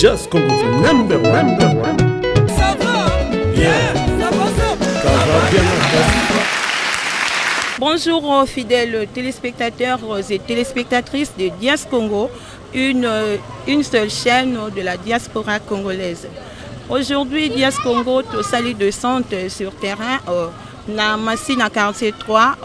Just Congo number one. Number one. Ça va Bien. Ça va, ça Ça va bien, merci. Bonjour aux fidèles téléspectateurs et téléspectatrices de Dias Congo, une seule chaîne de la diaspora congolaise. Aujourd'hui, Dias Congo tosali descente sur terrain na Masina quartier 3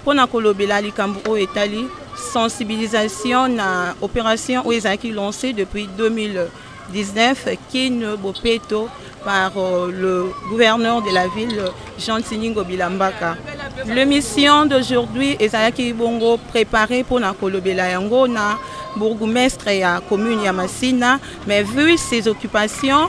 mpona kolobela likambo oyo etali sensibilisation na opération oyo ezalaki lancée depuis 2019, Kin Bopeto, par le gouverneur de la ville, Gentiny Ngobila Mbaka. L'émission d'aujourd'hui ezalaki bongo préparée mpona kolobela yango na bourgmestre ya commune ya Masina, mais vu ses occupations,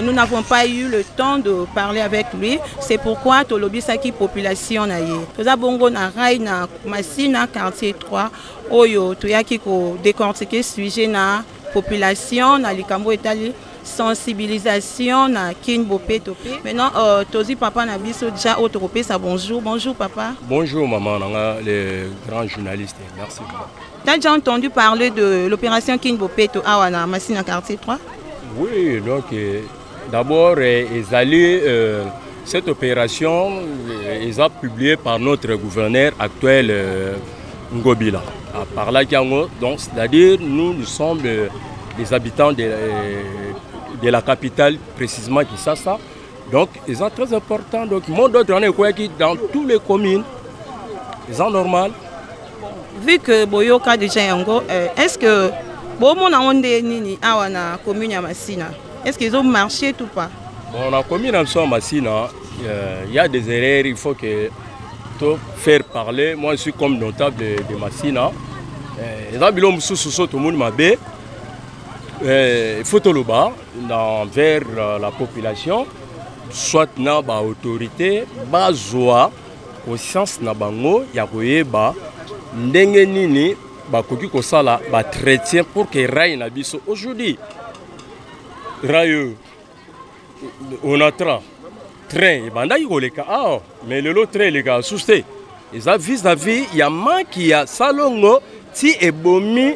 nous n'avons pas eu le temps de parler avec lui. C'est pourquoi tolobisaki population na ye. Toza bongo na rail na Masina quartier 3 oyo toyaki ko décortiquer sujet na population na likambo etali sensibilisation na Kin Bopeto. Maintenant, tozi papa na biso ja oyo tokopesa bonjour. Bonjour papa. Bonjour maman nanga, les grands journalistes. Merci. Tu as déjà entendu parler de l'opération Kin Bopeto awa na Masina quartier 3? Oui, donc d'abord, ezali cette opération est publiée par notre gouverneur actuel Ngobila. Ah, par là, donc, c'est-à-dire nous, nous sommes des habitants de la capitale, précisément Kinshasa. Donc, ils sont très importants. Donc, mon d'autre, on est quoi qui dans toutes les communes, ils sont normal. Vu que boyoka déjà yango, est-ce que bomona onde nini awa na commune ya Masina? Est-ce qu'ils ont marché ou pas? Bon, la commune ya Masina, il y a des erreurs, il faut que tout faire parler. Moi, je suis comme notable de Masina. Il y a des choses tout le monde m'a il faut toloba envers la population, soit na ba autorité bazwa conscience na bango ya koyeba ndenge nini bakoki kosala ba chrétien pour que rail na biso aujourd'hui rail Onatra train ebandaki koleka awa, mais lelo train elekaka susu te. Eza vis-à-vis ya manque ya salongo ti ebomi,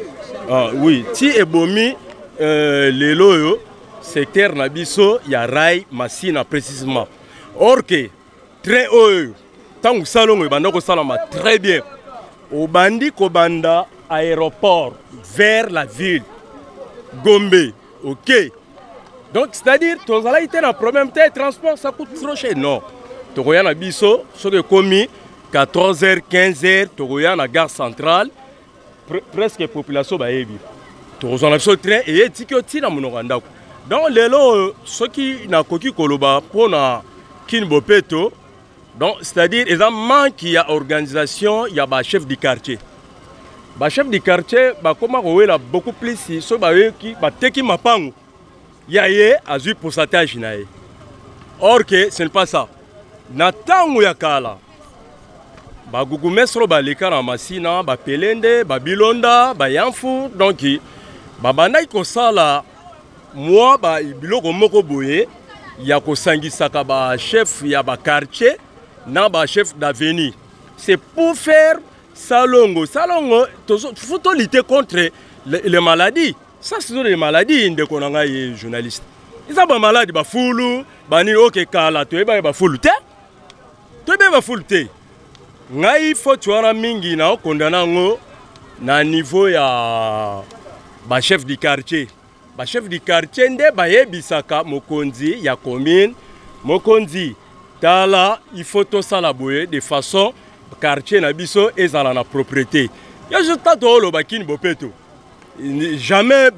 ah, oui, ti ebomi lelo oyo secteur na biso ya rail Masina précisément. Or que train oyo ntango salongo ebanda kosalama très bien, obandi kobanda aéroport vers la ville Gombe, ok. Donc c'est-à-dire tozalaki te na problème te, transport ça coûte trop cher. Non, tokoya na biso soki ekomi 14h 15h, tokoya na gare centrale, presque population bayebi, tokozwa na biso train eye etiki yo ntina monoko ya ndako. Donc lelo oyo soki nakoki koloba mpona Kin Bopeto, donc c'est-à-dire eza manque ya organisation ya bachef du quartier. Bachef du quartier bakoma kowela beaucoup plus soki bayoki bateki mapango ya ye, azwi pourcentage na ye. Or que ce n'est pas ça. Na ntango ya kala, babourgmestre baleka na Masina, bapelende, babilonda, bayamfu, donc babandaki kosala mwa biloko moko boye ya kosangisaka bachef ya baquartier na bachef d'avenue. C'est pour faire salongo. Salongo, faut lutter contre les maladies. Ça, ce sont des maladies. Ndeko na ngai journaliste, eza bamaladi, bafulu banini. Oke kala toyebaki bafulu te, toyebaki bafulu te. Ngai faute wana mingi na okondana yango na niveau ya bachef du quartier. Bachef du quartier nde bayebisaka mokonzi ya commune: mokonzi, tala, il faut tosala boye de façon quartier na biso ezala na propriété. Yo ta tooloba Kin Bopeto, jamais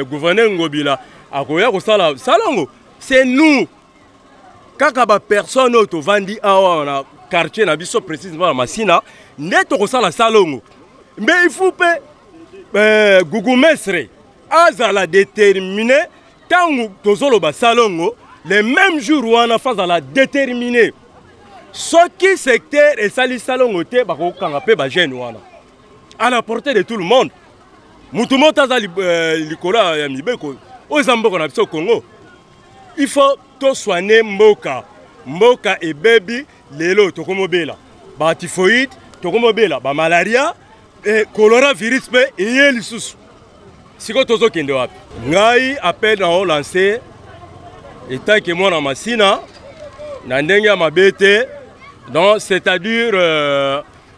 gouverneur Ngobila akoya kosala salongo. C'est nous kaka bapersone oyo tovandi awa na quartier na biso, précisément na Masina, nde tokosala salongo. Mais il faut mpe bourgmestre azala déterminé. Ntango tozoloba salongo, le même jour wana faut azala déterminé. Soki secteur esali salongo te, bakokanga mpe bajeune wana à la portée de tout le monde. Mutu moko aza likolo ya mibeko. Oyo eza mboka na biso Congo, il faut tosoigner mboka. Mboka ebebi lelo, tokomobela batyphoïde, tokomobela bamalaria, coronavirus mpe eye lisusu. Sikoyo tozokende wapi? Ngai appel na olance etant que mwana Masina na ndenge ya mabe te, donc c'est-à-dire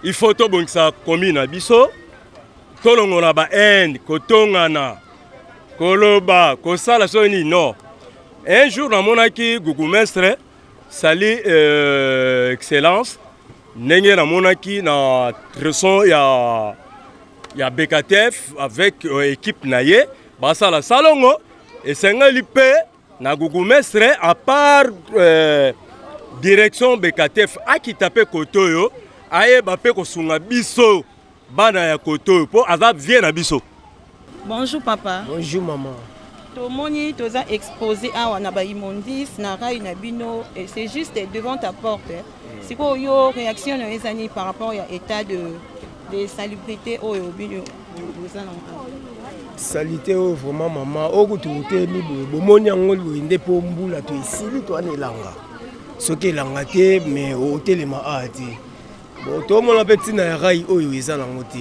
il faut tobongisa commune na biso, tolongola ba haine, kotongana, koloba, kosala soki nini. Non, un jour namonaki bourgmestre sali excellence ndenge namonaki na tresson ya BKTF avec équipe na ye basala salongo, esengeli mpe na bourgmestre à part direction BKTF akita mpe kote oyo, ayeba mpe kosunga biso bana ya kote oyo, mpo aza vie na biso. Bonjour papa. Bonjour maman. Tomoni toza exposé awa na baimmondices na rail na bino et c'est juste devant ta porte. Sikoyo yo, réaction na yo eza nini par rapport ya état de salubrité oyo bino boza nango? Saleté oyo vraiment mama, oyo kutu otelemi boye, bomoni yango boye nde mpo mbula to esili, to wana elanga, soki elanga te mais otelema awa te. Bon, tomona mpe ntina ya rail oyo eza nango te.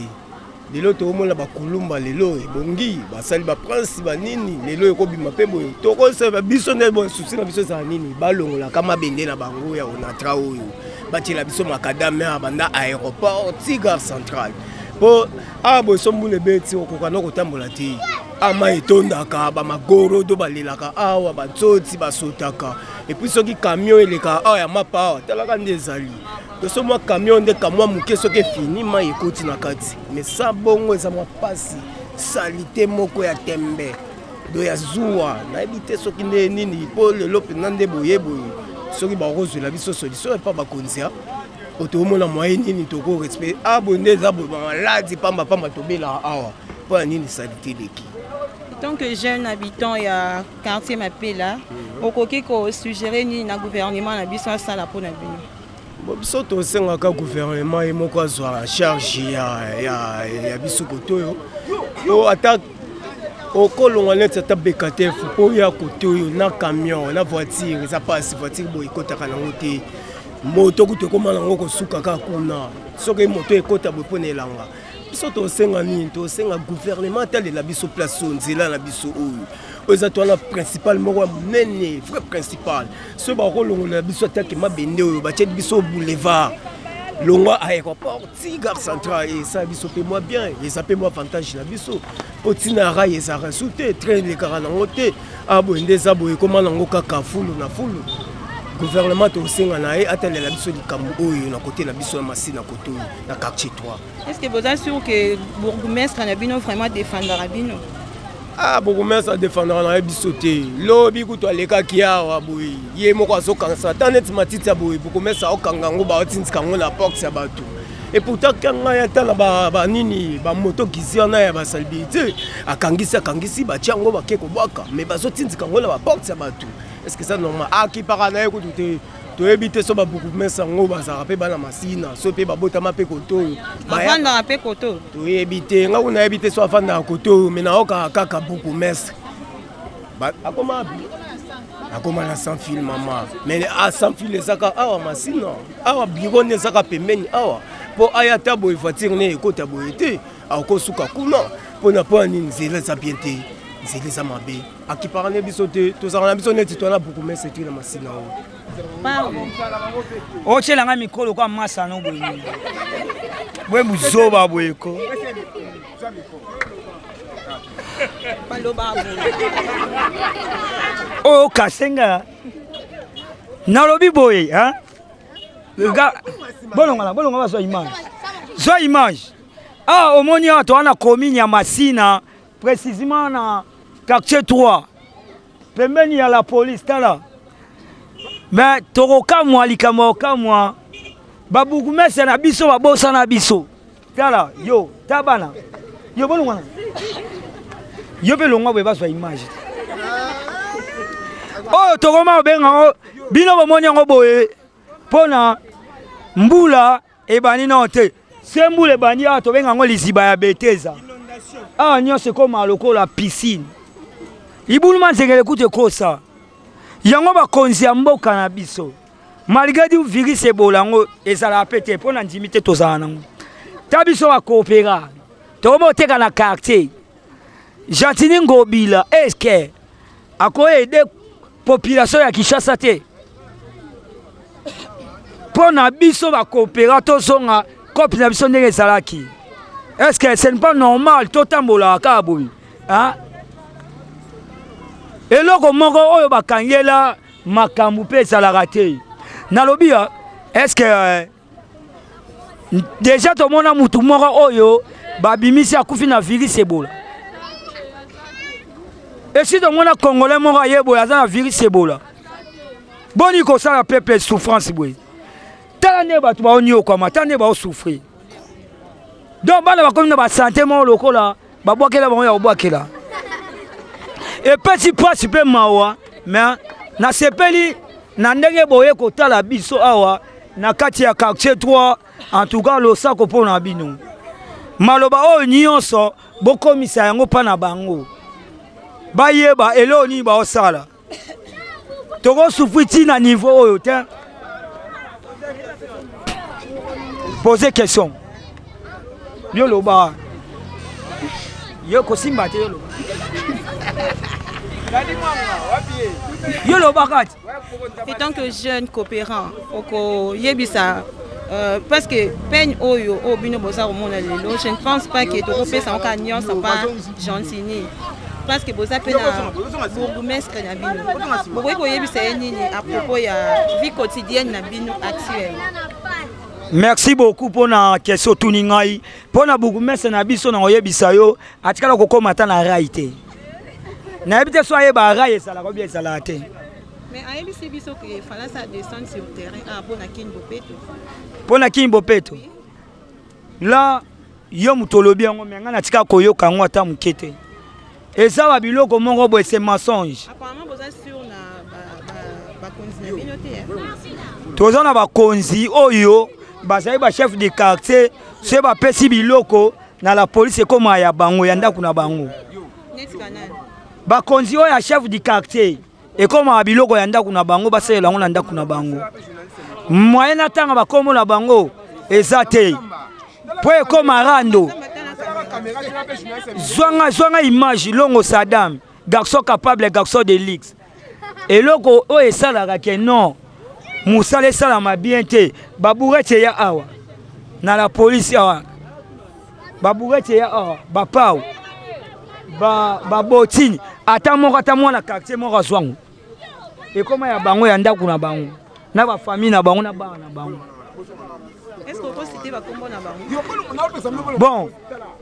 Lelo tokomona bakulumba, lelo ebongi basali baprince banini, lelo ekobima mpe boye. Tokoseba biso nde boye, souci na biso ezala nini? Balongolaka mabende na bango ya Onatra oyo, batiela biso macadam ya banda aéroport ti gare centrale, mpo awa boye so mbula ebeti, okoka na kotambola te. Ama etondaka, bamagorodo balelaka awa, bantsoti basotaka. Et puis soki camion elekaka awa ya mapa awa, talaka nde ezali toso mwa camion nde kamwa moke, soki efini, mai ekoti na kati. Mais sa bongo eza mwa pasi, saleté moko ya tembe do ya zuwa, nayebi te soki nde nini. Mpo lelo mpenza nde boye boye, soki bakozwela biso solution epa bakonzi ya po toomona moyen nini toko respect a boye nde eza boye, bamaladi pambapamba tobelaka awa mpo ya nini? Saleté eleki. Tant que jeune habitant ya quartier Mapela, okoki kosuggérer nini na gouvernement na biso asala mpona bino? Bon, biso tosengaka gouvernement ye moko azwa charge ya biso kote oyo, po ata okolongwa neti ata BKTF mpo ya kote oyo na camion na voiture eza mpasi. Voiture boye ekɔtaka nango te, moto kutu ekóma nango kosuka kaka kuna. Soki moto ekɔta boye mpo na elanga, biso tosenga nini? Tosenga gouvernement atalela biso place oyo, nzela na biso oyo, oyo eza to wana principal moko ya monene, vrai principal. Soki bakolongola biso atake mabende oyo, batieli biso boulevard longwa aéroport ti gare centrale, esala biso mpe mwa bien, eza mpe mwa avantage na biso, mpo ntina rail ezalaka su te, train elekaka nango te. Aboye nde eza boye, ekóma nango kaka fulu na fulu. Gouvernement tosenga na ye atalela biso likambo oyo na kote na biso ya Masina, kote oyo na quartier 3. Est ce que boza sûr que bourgmestre na bino vraiment défendaka bino? Ah, bourgmestre adefendaka na ye biso te. Lobi kutu alekaki awa boye, ye moko azokangisa ata neti matiti ya boye, bourgmestre aokanga yango, baotindika yango na porte ya bato. Et pourtant ka ngai ata na banini bamoto kisi wana ya basalubrité, akangisi akangisi, batia yango, bake kobwaka, mais bazotindika yango na baporte ya bato. Est ce que ça normal? Akipaka na ye kutu te. Toyebi te so babourgmestre yango bazalaka mpe bana Masina, so mpe babotama mpe kote oyo. Avandaka mpe kote oyo? Toyebi te, nga kuna nayebi te so afandaka kote oyo, mais naokaka kaka bourgmestre akoma akoma na sans fil mama, mais a sans fil ezaka awa Masina awa, bureau nde ezaka pembeni awa, mpo aya ata boye, voiture ne ekota boye te, akosuka kuna. Mpona mpo ya nini? Nzela eza bien te, nzela eza mabe, akipaka ne biso te. Tozalaka na biso neti towana bourgmestre te na Masina oyo. Otyelanga mikolo kwa masano boye boye, buzoba boye ko. Baloba boye. Oyo kasenga nalobi boye hein? Bolongana bolonga, bazwa image, zwa image. Ah, omoni awa toza na commune ya Masina, précisément na quartier 3, pembeni ya la police. Tala, mais tokokamwa likambo ya kokamwa, babourgmestre na biso babosana biso. Tala yo, ta bana yo, bolongwana yo mpe longwa boye, bazwa image oyo tokoma kobenga yango. Bino bomoni yango boye mpo na mbula ebandi nano te. Se mbula ebandi awa, tobenga yango liziba ya Beteza. Awa nyonso ekóma lokola piscine, libuluma nzengele kutu ekosa yango. Bakonzi ya mboka na biso, malgré du virus Ebola yango ezalaka mpe te, mpo na ndimi te tozala nango ta biso bakoopera, tokoma oteka na quartier. Gentiny Ngobila est-ce que ako aider population ya Kinshasa te? Mpo na biso bakopera tozonga cope na biso ndenge ezalaki. Est-ce que ce n'est pas normal totambolaka kaka boye? Hein? Eloko moko oyo bakangela makambo mpe ezalaka te. Nalobi est-ce que déjà tomona mutu moko oyo babimisi akufi na virus Ebola? Esi tomona Congolais moko aye boye aza na virus Ebola? Boni kosala peuple souffrance boye? Tala nde bato baonyokwama, tala nde baosouffrir. Donc bana bakomi na basante moko lokola babwakela bango ya kobwakela. Epesi mpasi mpe mawa, mais nasepeli na ndenge boye kotala biso awa na kati ya quartier 3. En tout cas losako mpo na bino, maloba oyo nyonso bokomisa yango mpa na bango, bayeba eloko nini baosala. Tokosufri ti na niveau oyo te. Pose question, yo loba, yo kosimba te, yo loba, yo loba kati. En tant que jeune coopérant, okoyebisa parce que peine oyo oyo bino boza komona lelo, je ne pense pas que tokopesa yango kaka nyonso pa Gentiny, parce que boza mpe na bourgmestre na bino. Bokoki koyebisa ye nini à propos ya vie quotidienne na bino actuelle? Merci beaucoup mpona question otuni ngai. Mpona bourgmestre na biso, na koyebisa yo, atikala kokóma ata na rai te. Nayebi te so ayeba rai ezalaka obi ezalaka te. Mais ayebisi biso ke fallait ça descendre sur terrain, ah, mpona Kin Bopeto. Mpona Kin Bopeto la, yo moto olobi yango, me ngai natika koyoka yango ata moke te. Eza ba biloko moko boye, c'est mensonge. Apparemment boza sur na bakonzi na bino te, hein? Toza na bakonzi oyo bazali bachef de quartier. Soki bapesi biloko na la police, ekóma ya bango, ya ndako na bango. Neti banani? Bakonzi oyo ya chef du quartier, ekómaka biloko ya ndako na bango, basalela yango na ndako na bango. Moyen natanga bakombo na bango eza te, po ekóma rando. Zwanga, zwanga image. Longo Sadam, garçon capable, garçon de luxe. Eloko oyo esalaka ke non, mosala esalama bien te, babrouette eya awa na la police awa, babrouette eya awa, bapau, babotine, ata moko, ata mwana quartier moko azwango. Ekóma ya bango, ya ndako na bango, na bafamille na bango, na bana na bango. Est-ce que okociter bakombo na bango? Bon,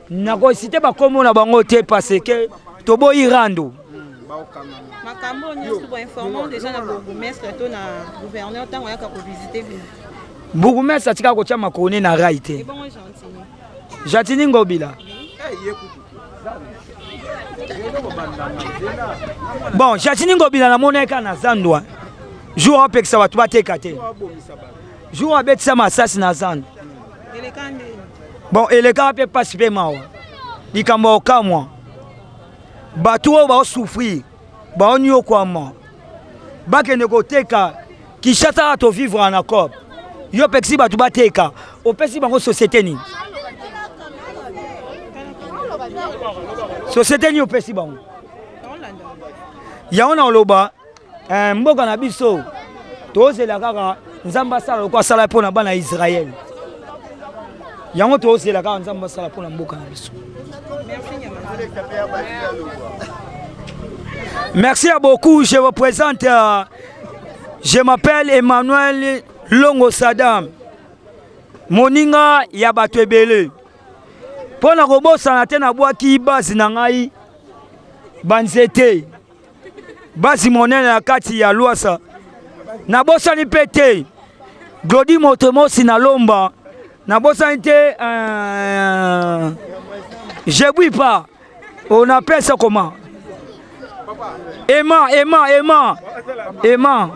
nakociter bakombo na bango te, parce que toboyi rando. Makambo oyo nyonso boinformer déjà na bourgmestre to na gouverneur ntango ayaka kovisiter bino? Bourgmestre atika kotia makone na rai te. Ebongo Gentiny? Gentiny Ngobila, bon, Gentiny Ngobila namoni kaka na zandwa jour apekisa bato bateka te, jour abetisa masasi na zando. Eleka ndeni? Bon, elekaka mpe mpasi mpe mawa. Likambo ya kokamwa, bato oyo baosouffrir, baoniokwama, bakende koteka Kinshasa. Kaka tovivre na coop, yo opekisi bato bateka, opesi bango société nini? Société nini opesi bango? Yango na oloba, mboka na biso, tozela kaka Nzambe asala loko asala mpo na bana ya Israele. Yango tozela kaka Nzambe asala mpo na mboka na biso. Merci à beaucoup. Je vous présente, je m'appelle Emmanuel Longo Sadam, moninga ya bato ebele. Mpo na kobosana te, nabwaki base na ngai, banzete, basi monene na kati ya Lwasa. Nabosani mpe te Glodi Motomosi na Lomba. Nabosani te, je pas, on appelle ça comment? Emma, Emma, Emma, Emma.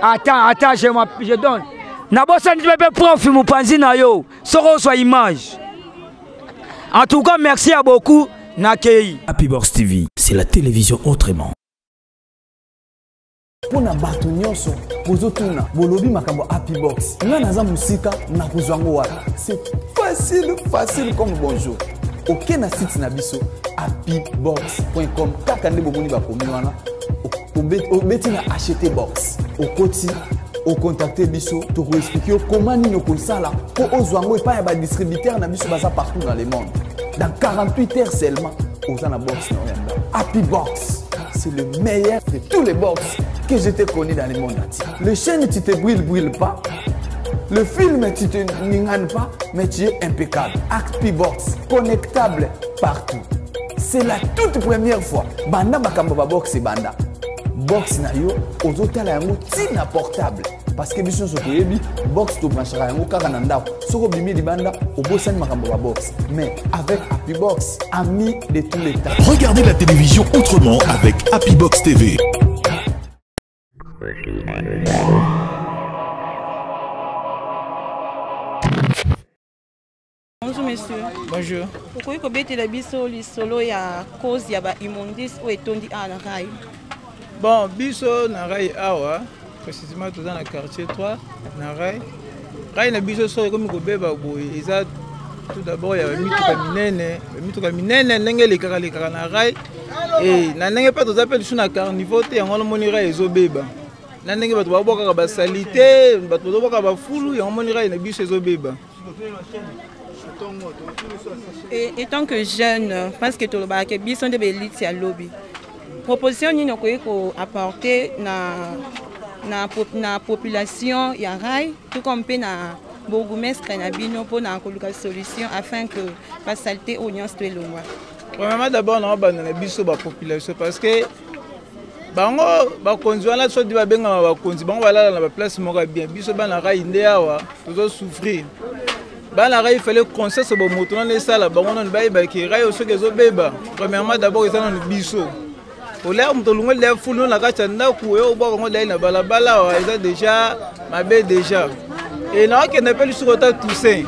Attends, attends, je donne. Nabosani mpe prof mopanzi na yo, soki ozwa image. En tout cas, merci à beaucoup. Nakei. Happy Box TV, c'est la télévision autrement. Mpo na bato nyonso bozotuna, bolobi makambo Happy Box, nga naza mosika, nakozwa yango wapi? C'est facile, facile comme bonjour. Oke na site na biso happybox.com, kaka nde bomoni bakomi wana, obeti na acheter box, okoti, ocontacte biso, tokoexplike yo koma nini okosala mpo ozwa yango epai ya badistributeur na biso baza partout dans le monde. Dans 48 heures seulement, oza na box na yo ya ndako. Happy Box, c'est le meilleur de tous les box que je t'ai connu dans le monde entier. Le chaîne, tu te brûles, brûle pas. Le film, tu te ninganes pas, mais tu es impeccable. Happy Box, connectable partout. C'est la toute première fois. Banda makambo ba box banda. Box na yo, ozotala yango tina portable. Parce que biso nyonso toyebi box tobranchaka yango kaka na ndako. Soki obimi libanda, obosani makambo ba box. Mais avec Happy Box, ami de tous les temps. Regardez la télévision autrement avec Happy Box TV. Bonjour monsieur. Bonjour. Okoki kobetela biso lisolo ya cause ya ba immondices oyo etondi awa na rail? Bon, biso na rail awa, précisément toza na quartier 3 na rail. Rail na biso soki ekomi kobeba boye, eza tout d'abord ya bamituka minene, bamituka minene ndenge elekaka lekaka na rail. E na ndenge mpe toza mpe lisusu na carniveau te, yango wana omoni rail ezobeba. Na ndenge bato babwakaka basalite, bato bazobwaka bafulu, yango omoni rail na biso ezobeba. Et étant que jeune, parce que tolobaka ke biso nde baelite ya lobi, proposition nini okoki koapporte na population ya rail, tout comme mpe na bourgmestre na bino mpona koluka solution afin que basalite oyo nyonso to elongwa? Premièrement, d'abord naobanda na biso bapopulation, parce que bango bakonzi wana soki babengama bakonzi, bango balala na baplace moko ya bien. Biso bana rail nde awa tozosouffrir. Bana rail, fallait conscience bomoto nano esala bango nano bayebaki rail soki ezobeba. Premièrement, d'abord eza nano biso. Olea moto olongoli deya fulu na kati ya ndako, oyo obwaka yango dai na balabala awa, eza déjà mabe déjà. E naokende mpe lisusu kota Toussaint.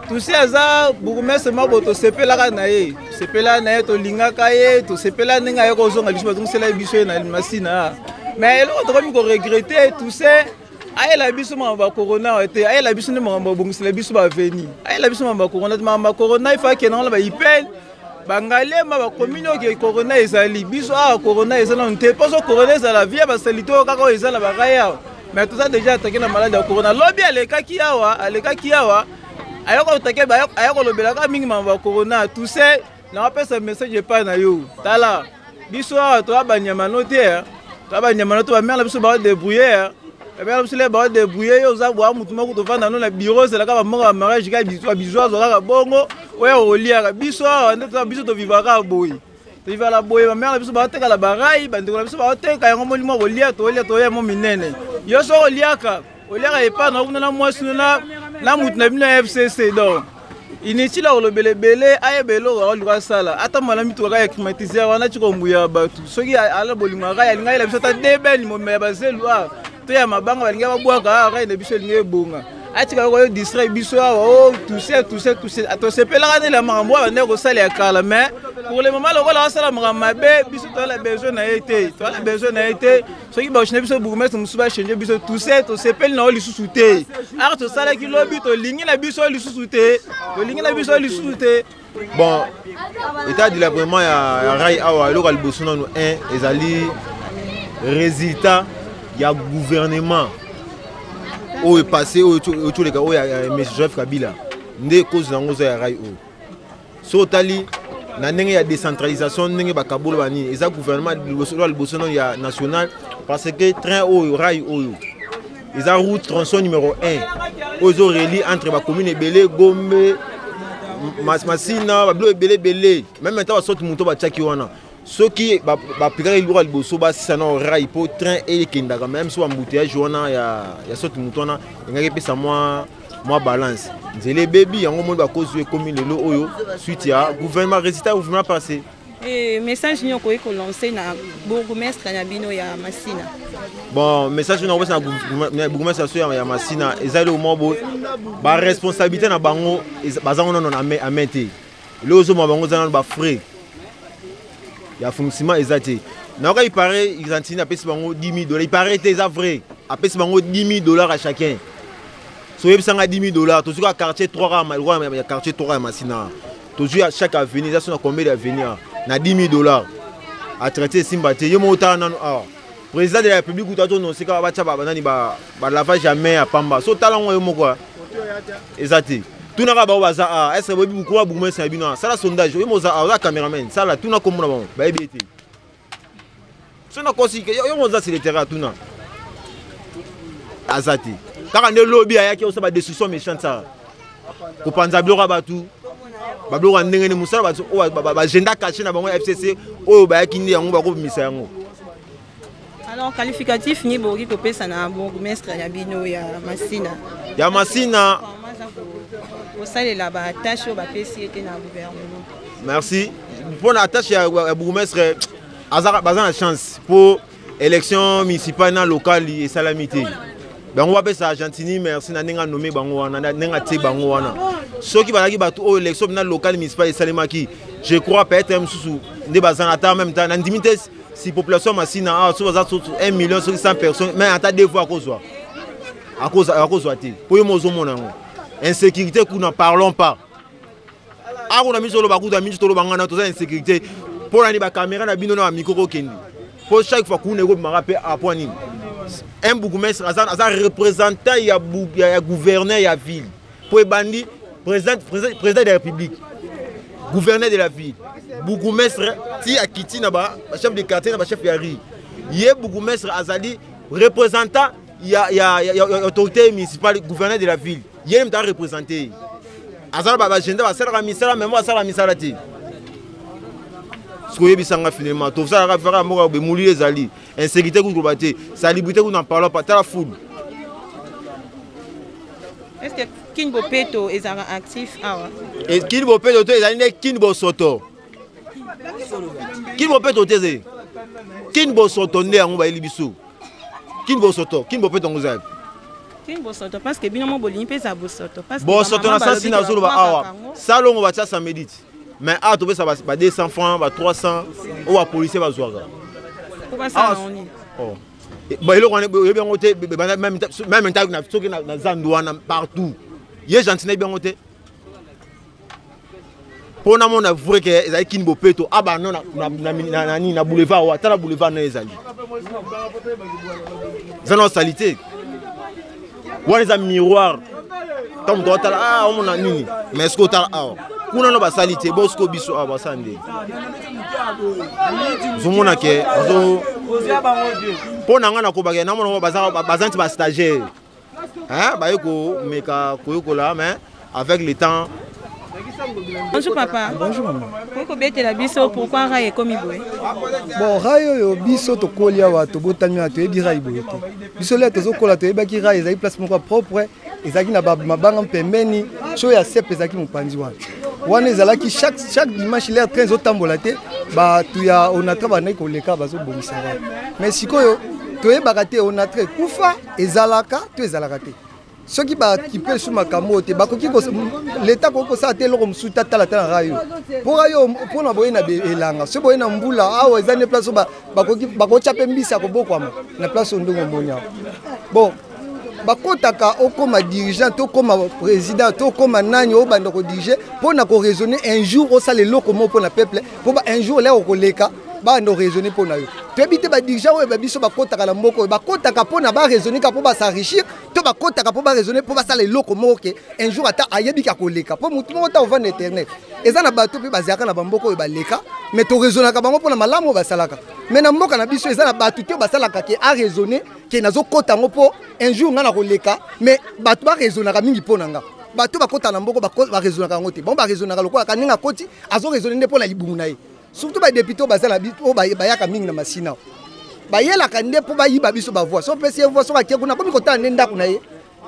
Toussaint aza bourgmestre moko boye, tosepelaka na ye, tosepelaka na ye, tolingaka ye, tosepela ndenge aye kozonga lisusu, bazongisela ye biso ye na Masina. Mais eloko tokomi koregretter, Toussaint ayela biso makambo ya corona awa te, ayela biso nde makambo abongisela biso baveni, ayela biso makambo ya corona te. Makambo ya corona ifa akende ngo na baipele bangalema bakomini oke corona ezali. Biso awa corona eza nanu te, mposo corona ezala via basalite oyo kaka oyo eza na barai awa, mais toza déjà attaqué na maladi ya corona. Lobi alekaki awa, alekaki awa, ayaka aya kolobelaka mingi makambo ya corona. Toussaint, nawapesa message epai na yo. Tala biso awa, toya banyama no te, toya banyama no te. Bamere na biso baodébrouiller, bamere na biso le baodébrouiller. Yo oza bwa mutu moko, tovanda no na bureau, ozelaka bamoko ya mariage kaka bizwa, azwa kaka bongo oyo oliaka. Biso awa nde biso tovivaka boye, tovivala boye. Bamere na biso baotekala barai, bandeko na biso baoteka yango, molimo kolia, tolia, toya mo minene. Yo soki oliaka, oliaka epai na kuna na mwasi no na mutu na bino ya FCC. Donc inutile akolobela ebele, ayeba eloko akolinga asala. Atambola mituka kaka ya climatiseur wana, tika ombuya bato. Soki ala bolingo ya rai, alingi ayela biso ata debeni momema ya bazelu awa to ya mabanga balingi babwaka awa, rai na biso elingi ebonga. Atika koyo distraire biso awa o tuse tuse tuse. Tosepelaka nde na makambo oyo bandeki kosala ya kala, mais pour le moment lokola asala makambo mabe, biso toyala besoin na ye te, toyala besoin na ye te. Soki bachange biso bourgmestre mosusu, bachange biso. Tuse, tosepeli na yo lisusu te. Art tosalaki lobi, tolingi na biso lisusu te, tolingi na biso lisusu te. Bon, état délabrement ya rail awa, eloko ya liboso nanu 1 ezali résultat ya gouvernement oyo epasse, oyo toleka, oyo ya M Joseph Kabila nde cause nango eza ya rail oyo. So otali na ndenge ya décentralisation, ndenge bakabolo banini, eza gouvernement liboso, liboso nano ya national, parce que train oyo, rail oyo eza route tronçon numéro 1 oyo ezorelie entre bacommune ebele, Gombe, Masina, babilo ebele ebele. Même ata basorte moto batiaki wana, soki baplikaki eloko ya liboso, basisa na rail mpo train ekendaka, même so bambouteillage wana ya sorte moto wana engaki epesa mwa balance. Nzela ebebi, yango moni bakozi oyo ekomi lelo oyo, suite ya gouvernement, résultat ya gouvernement passé. E message nini okoki kolancer na bourgmestre na bino ya Masina? Bon, message oyo nakopesa na bourgmestre so ya Masina eza eloko moko boye: baresponsabilité na bango bazango nano na main te. Eloko ozomona bango eza nano bafrais ya fonctionnement eza te. Nayoka ipare Argentine apesi bango 10 000 dollars. Ipare te, eza vrai, apesi bango 10 000 dollars à chacun. So oyebisanga 10 000 dollars, tozuka quartier 3 ya quartier 3 ya Masina. Tozwi ya chaque avenue eza so na combien d'avenue awa na 10 000 dollars atraite esimba te. Ye moko otala nano awa, président de la République kutu atononse kaka batya banani balavage ya main ya pamba. So tala yango yo moko, eza te. Tunaka bango baza awa, est ce que boyebi bukuma bourgmestre na bino awa? Sala sondage, oyo moza awa, oza cameraman, sala, tuna kombo na bango, bayebi ye te. So nakosi, yo moza sur le terrain, tuna, aza te. Kaka nde lobi ayaki osala badestruction méchante, sala kopanza biloko ya bato, babiloko ya ndenge nini, mosala bato oyo baagenda caché na bango ya FCC oyo bayaki nde yango bakobimisa yango. Alors, qualificatif ni bokoki kopesa na bourgmestre na bino ya Masina? Ya Masina. Kosalela batâche oyo bapesi ye te na gouvernement. Merci. Mpo na tâche ya bourgmestre, baza na chance mpo élection municipale na locale esalami te. Bango bapesa Argentine merci na ndenge anome bango wana, na ndenge atie bango wana. Soki bazalaki bato oyo élection na locale, municipale esalemaki, je crois peut-être mosusu nde baza na ata en même temps. Nandimi te si population Masina awa, soki baza 1 million, soki 100 personnes, mais ata deux fois akozwa te. Mpo yo mo ozomona yango, insécurité kuna, parlons pas. Akuna miso oloba kuta miso toloba ngana toza insécurité. Mpo nani bacaméra na bino na bamikro kokende? Mpo chaque fois kuna ekobimaka mpe apoi nini? Un bourgmestre aza représentant ya gouverneur ya ville. Mpo ebandi président de la République, gouverneur de la ville, bourgmestre, ti akiti na bachef de quartier, na bachef ya rue. Ye bourgmestre azali représentant ya autorité municipale, gouverneur de la ville. Ye moto areprésente ye, aza na baagenda, basalaka misala, memo asalaka misala te. Soki oyebisanga, finalement tosalaka faka mboka bemuli, ezali insécurité kutu koloba te, salubrité kutu na parle pas. Tala foule. Est ce que Kin Bopeto ezalaka actif awa? Kin Bopeto te, ezali nde Kin Bosoto. Kin Bopeto te, ezali Kin Bosoto nde yango bayeli biso Kin Bosoto. Kin Bopeto yango ezali Kin Bosoto, parce que bino mo bolingi mpe eza bosoto. Bosoto na sasi nazoloba awa, salongo batia samedi ti, mais awa topesa ba 200 francs, ba 300 oyo bapolicier bazwaka. Eloko wana oyebi yango te. Même ntango soki na zandu wana partout, ye gentil nayebi yango te. Mpo namona vrai ke ezali Kini Bopeto abano nani na boulevard wa, tala boulevard na ezali, eza na osali te. Wana eza miroir, ntango moto atala, ah, omona nini. Mais soki otala awa, kuna no basali te. Bo sikoyo biso awa basala nde ozomona ke mpo na ngai nakobaka, namona baza nti bastagiaire baye komeka koyekola, mais avec le temps. Bonjour papa. Bonjour maman. Koki kobetela biso pourquoi rail ekomi boye? Bon, rail oyo, biso tokoli awa, tobotami awa, toyebi rail boye te. Biso lea tozokola, toyebaki rail ezalaki place moko propre, ezalaki na mabanga pembeni, so ya sepe ezalaki mopanzi wana. Wana ezalaki chaque dimanche, l'air train ezotambola te, bato ya Onatra bandaki koleka, bazobongisa wana. Mais sikoyo toyebaka te Onatra ekufa, ezalaka to ezalaka te. Soki bakipe lisusu makambo oyo te, bakoki, leta akoki kosala te eloko mosusu te. Atala te na rail oyo, mpo rail oyo mpona boye na elanga, soki boye na mbula awa, eza nde place oyo bakoki bakotya mpe mbisi ya kobokwama na place oyo. Ndenge omoni awa, bon, bakotaka okóma dirigeant to okóma président to okóma nani, obanda kodirige mpo na koraisonner un jour osala eloko moko mpo na peuple, mpo un jour lere okoleka, banda oraisonner mpo na yo. Toyebi te badirigeant oyo babiso bakotaka na mboka oyo, bakotaka mpo na baraisonner kaka mpo bas'enrichir, to bakotaka mpo baraisonner mpo basala eloko moko ke un jour ata ayebi ka koleka, mpo motu moko ta ovanda éternel. Eza na bato mpe bazalaka na bamboka oyo baleka, mais toraisonnaka bango mpo na malamu oyo basalaka. Mais na mboka na biso eza na bato te oyo basalaka ke araisonner ke nazokɔta yango mpo un jour ngai nakoleka. Mais bato baraisonnaka mingi mpo na nga, bato bakɔta na mboka baraisonnaka yango te. Bango baraisonnaka lokola ka ndenge akoti, azoraisonner nde mpo na libumu na ye. Surtout badéputé oyo bazala, oyo bayaka mingi na Masina, bayelaka nde mpo bayiba biso bavoix. So opesi ye voix, soki akie kuna, akomi kotala nde ndako na ye,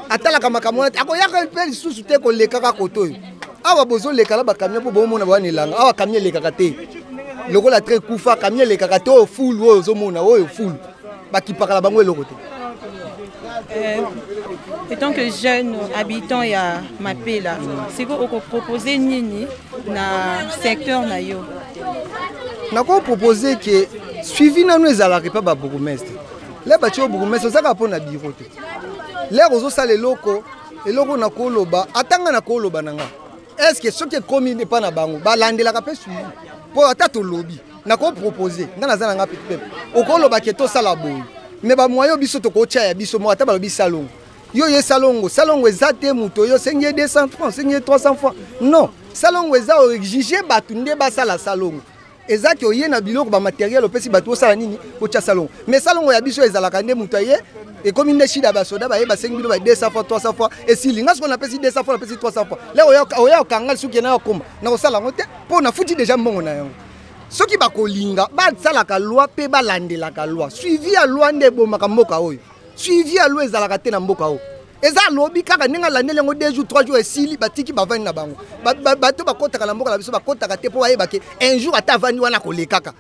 atalaka makambo wana te. Akoyaka mpe lisusu te kolekaka kote oyo. Awa bozoleka na bacamion mpo bomona bawana elanga awa, camion elekaka te. Lokola train kufa, camion elekaka te. Oyo fulu oyo ozomona, oyo fulu, bakipaka na bango eloko te. Étant que jeune habitant ya Mapela, sikoyo okopropose nini na secteur na yo? Nakopropose ke suivi nanu ezalaka epa babourgmestre. Le batie yo bourgmestre, ozaka mpo na biro te. Lere ozosala eloko, eloko nakoloba, ata nga nakoloba na nga. Est ce que soki ekomi epa na bango balandelaka mpe suivi? Mpo ata tolobi, nakopropose, nga naza na nga petit peuple, okoloba ke tosala boye, me bamoyen biso tokotya ya biso moko. Ata balobi salongo, yo ye salongo, salongo eza te. Moto oyo osengi ye 200 francs, osengi ye 300 francs, non. Salongo eza oexige bato nde basala salongo. Eza ke oye na biloko, bamatériel, opesi bato, osala nini, otya salongo. Mais salongo ya biso ezalaka nde moto aye, ekomi nde shida, basoda baye, basengi bino ba 200 fois, 300 fois, esili. Nga sikoyo napesi 200 fois, napesi 300 fois, lero oya okanga lisuki na okoma nakosala yango te, mpo nafuti deja mbongo na yango. Soki bakolinga basalaka loi mpe balandelaka loi, suivi ya loi nde ebomaka mboka oyo. Suivi ya loi ezalaka te na mboka oyo. Eza alobi kaka ndenge alandeli yango, 2 jours, 3 jours, esili, batiki, bavandi na bango. Bato bakɔtaka na mboka na biso, bakɔtaka te mpo bayebake un jour ata avandi wana akolekaka.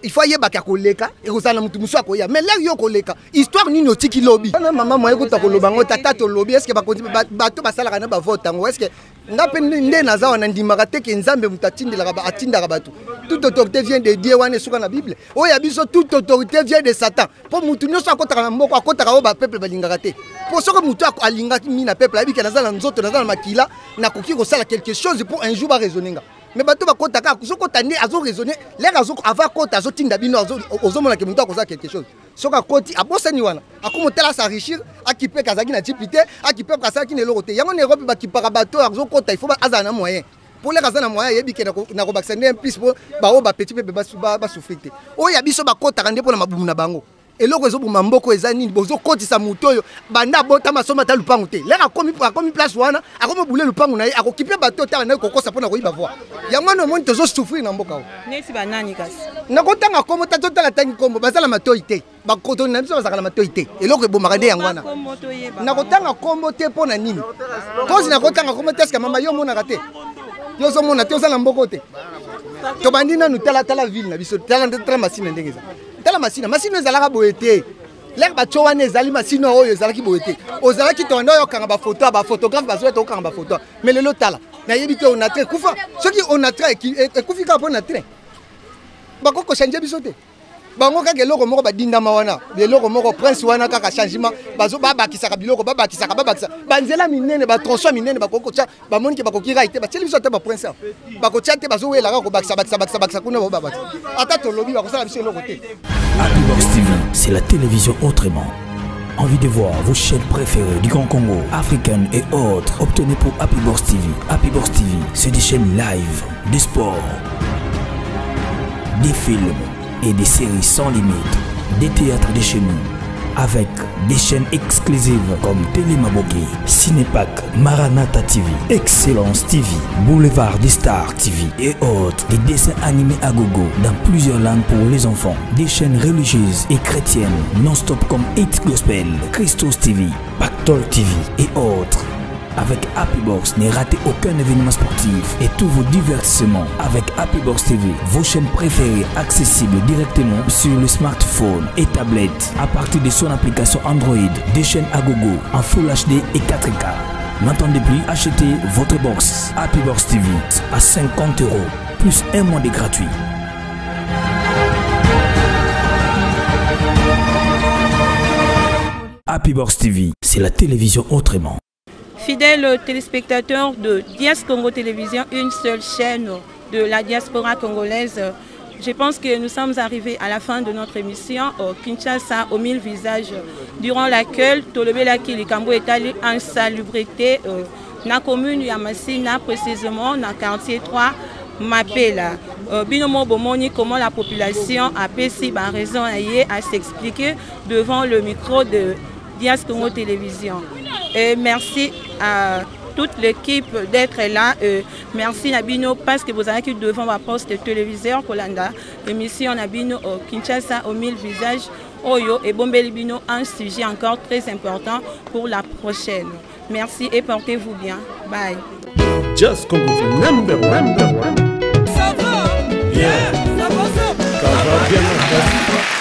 Il faut ayebaka akoleka, ekozala na motu mosusu akoya. Mais lere yo koleka, histoire nini otiki lobi wana? Mama, moye kuta koloba yango, tata tolobi. Est ce que bakonzi, bato basalaka na bavote yango? Est ce que nga mpe nde naza wana, ndimaka te ke Nzambe moto atindelaka, atindaka bato? Toute autorité vient de Dieu, wana esuka na Bible. Oyo ya biso, toute autorité vient de Satan, mpo motu nyonso akɔtaka na mboka, akɔtaka oyo bapeuple balingaka te. Mpo soki motu alingaki mi na peuple, ayebi ke naza na nzoto, naza na makila, nakoki kosala quelque chose mpo un jour baraisonne nga. Mais bato bakɔtaka, azokɔta nde azoraisonne lere ava akɔta, azotinda bino, ozomona ke motu akozala quelque chose. Soki akoti, abosani wana, akomi otala s'enrichir, akipe azalaki na jipi te, akipe asalaki na eloko te. Yango na Europe bakipaka bato oyo azokɔta, il faut azala na moyen, mpo lere aza na moyen, ayebi ke nakobakisa nde plus mpo baoyo bapetit mpe basouffrir te. Oyo ya biso, bakɔtaka nde mpo na mabumu na bango. Eloko ezoboma mboko eza nini? Bozokotisa moto oyo banda abotama asomba ata lupangu te. Lere akomi place wana, akomi obule lupangu na ye, akokipe bato otala naye kokosa mpo na koyiba voi. Yango wana omoni tozosouffrir na mboka oyo. Neti banani kasi? Nakotanga kombo ta, totala, tangi kombo, baza na matoi te. Bakotoni na biso bazalaka na matoi te. Eloko ebomaka nde yango wana. Nakotanga kombo te. Mpo na nini kozi nakotanga kombo te? Eske mama, yo omonaka te? Yo ozomona te? Oza na mboko te? Tobandi nanu, tala, tala ville na biso, tala, tala Masina ndenge eza. Tala Masina, Masina ezalaka boye te. Lere batio wana ezali Masina oyo ezalaki boye te. Ozalaki tonda oyo okanga bafoto ya baphotographe, bazoya tokokanga bafoto. Mais lelo tala, nayebi te. Onatra ekufa. Soki Onatra ekufi kaka mpo na train, bakoki kochange biso te. Bango kaka eloko moko badindama wana, eloko moko prince wana, kaka changement. Babakisaka biloko, babakisaka, babakisa banzela minene, batronçon minene. Bakoki kotya, bamoni ke bakoki rail te, batieli biso ata baprince awa, bakotya te. Bazowelaka kobakisa, bakisa, bakisa, bakisa kuna, babakisa. Ata tolobi, bakosala biso eloko te. Happy Box TV, c'est la télévision autrement. Envie de voir vos chaînes préférées du Grand Congo, africaines et autres? Obtenez pour Happy Box TV. Happy Box TV, c'est des chaînes live, des sports, des films et des séries sans limite, des théâtres de chez nous, avec des chaînes exclusives comme Télémaboké, Cinépac, Maranatha TV, Excellence TV, Boulevard des Stars TV et autres, des dessins animés à gogo dans plusieurs langues pour les enfants, des chaînes religieuses et chrétiennes non-stop comme Hit Gospel, Christos TV, Pactol TV et autres. Avec Happy Box, ne ratez aucun événement sportif et tous vos divertissements. Avec Happy Box TV, vos chaînes préférées accessibles directement sur le smartphone et tablette à partir de son application Android, des chaînes à gogo en Full HD et 4K. N'attendez plus, achetez votre box Happy Box TV à 50 € plus un mois de gratuit. Happy Box TV, c'est la télévision autrement. Fidèles téléspectateurs de Dias Congo Télévision, une seule chaîne de la diaspora congolaise, je pense que nous sommes arrivés à la fin de notre émission au Kinshasa aux mille visages, durant laquelle tolobelaki likambo etali insalubrité na commune ya Masina, précisément na quartier 3 Mapela. Bino moko bomoni comment la population apesi ba raison ye à s'expliquer devant le micro de Dias Congo Télévision. Et merci à toute l'équipe d'être là. Merci na bino parce que vous avez devant ma poste téléviseur kolanda émission na bino au Kinshasa aux mille visages. Oyo ebombeli bino un sujet encore très important pour la prochaine. Merci et portez-vous bien. Bye. Just Congo number one. Ça va? Bien. Ça va, ça Ça va bien.